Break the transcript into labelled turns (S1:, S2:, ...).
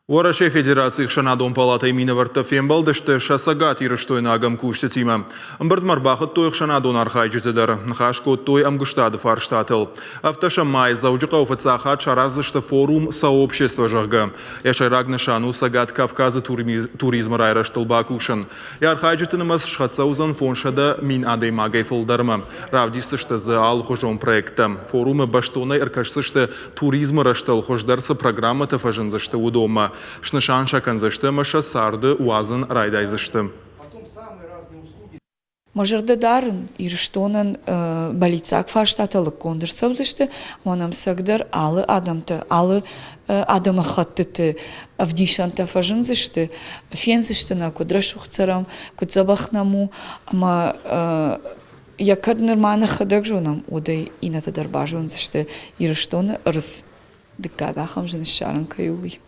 S1: Уӕрӕсейы Федерацийы ӕхсӕнадон палатӕйы минӕвӕрттӕ фембӕлдысты сӕ цӕгатирыстойнаг ӕмкусджытимӕ. Ӕмбырдмӕ ӕрбахуыдтой ӕхсӕнадон архайджыты дӕр, ныхас кодтой ӕмгуыстады фарстатыл. Ӕвддӕсӕм майы Дзӕуджыхъӕуы фыццаг хатт сараздзысты форум «Сообщество», зӕгъгӕ. Йӕ сӕйраг нысан у Цӕгат Кавказы туризмы райрӕзтыл бакусын. Йӕ архайджыты нымӕц схӕццӕ уыдзӕн 500 000 адӕймагӕй фылдӕрмӕ. Равдисдзысты дзы алыхуызон проекттӕ. Форумы бӕстонӕй ӕркӕсдзысты туризмы рӕзтыл хуыздӕр цы программӕтӕ фӕзындзысты, уыдонмӕ. Снысан сӕ кӕндзысты ӕмӕ сӕ царды уадзын райдайдзысты.
S2: Мӕ зӕрдӕ дарын, Ирыстонӕн бӕллиццаг фарстатӕ лыггонд ӕрцӕудзысты, ӕмӕ нӕм цӕгдӕр алы адӕмтӕ, алы адӕмыхӕттыты ӕвдисӕнтӕ фӕзындзысты, фендзысты нӕ, куыд рӕсугъд цӕрӕм, куыд дзӕбӕх нӕм у, ӕмӕ йӕ кӕд нырма нӕхӕдӕг зонӕм, уӕд ӕй иннӕтӕ дӕр базондзысты, Ирыстоны ӕрдз дыккаг ахӕм зын ссарын кӕй у, уый.